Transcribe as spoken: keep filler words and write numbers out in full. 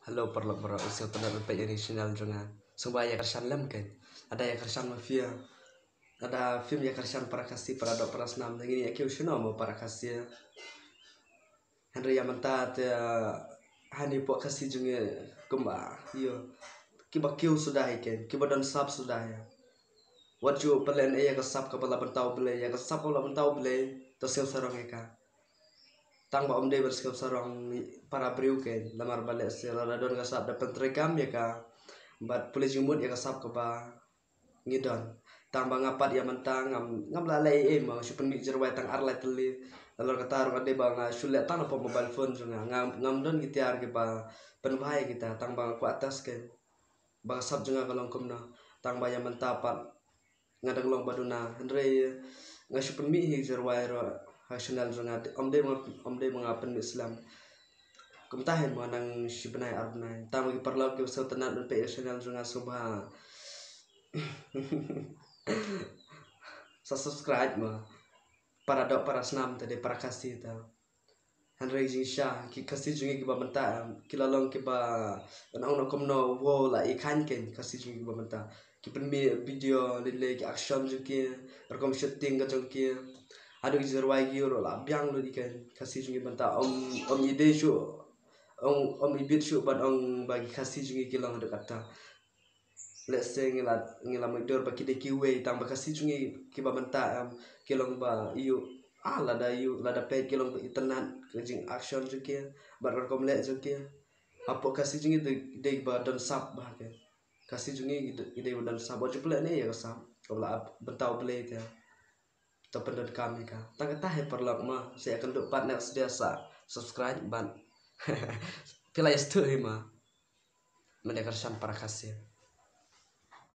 Hello paralok baroh, sngewtynnat ban peit ïa kane ka channel jong nga. Sngewbha ïa kyrshan lem kein. Lada ïa kyrshan ma phi, lada phim ïa kyrshan para Khasi, para doh para snam, ngin ïa kiew shano mo para Khasi. Hynrei ïa mynta te, hani pok Khasi jong ngi kumba ïa kiba kiew suda hi kein, kiba don sap suda ïa. Wat ju pynleh ïa ka sap kaba la bynta u Blei, ïa ka sap kaba la bynta u Blei, to sngewsarong ïa ka. Tang ba ym dei ban sngewsarong para briew kein, namar ba lehse lada don ka sap da pyntreikam ïa ka. Bad pule jingmut ïa ka sap kaba ngi don. Tang ba nga pat ïa mynta ngam, ngam lah leh ei ei mo, shu pynmih jingrwai tang ar lai tylli. Nalor kata ruh ka dei ba nga shu leh tang na pop mobile phone jong nga. Ngam, ngam don ki tiar kiba pynbha ïa kita, tang ba nga kwah test kein ba ka sap jong nga ka long kumno. Tang ba ïa mynta pat nga dang long ba duna, hynrei nga shu pynmih hi jingrwai ruh ha channel jong nga, ym dei ma, ym dei ma nga pynmih slem. Kumta hi mo, nang shi bnai ar bnai. Tang ba ki paralok kiba sngewtynnat ban peit ïa channel jong nga sngewbha sa subscribe mo. Para doh para snam te dei para Khasi te. Hynrei jingshisha ki Khasi jong ngi kiba mynta, em, ki la long kiba, ban ong noh kumno, wow, la i khain kein Khasi jong ngi kiba mynta. Ki pynmih video lei lei, ki action jong ki, rukom shooting ka jong ki. Haduh ki jingrwai ki ruh la biang lut i kein Khasi jong ngi mynta. Ym, ym i dei shuh, ym, ym i bit shuh ban ong ba ki Khasi jong ngi ki long haduh katta. Lehse ngi la, ngi la mutdur ba ki dei kiwei, tang ba Khasi jong ngi kiba mynta, em, ki long ba ïoh, ah, lada ïoh, lada peit ki long ba itynnat ka jing action jong ki bad ka rukom leh jong ki. Hapoh Khasi jong ngi dei, dei ba don sap bha kein. Khasi jong ngi dei, dei ba don sap, wat ju pynleh ïa ka sap kaba la bynta u Blei te. To pyndonkam ïa ka. Tang kata hi paralok mo, sa ïakynduh pat next video, sa subscribe bad phi la ïa sngewthuh hi mo. Mynta kyrshan para Khasi.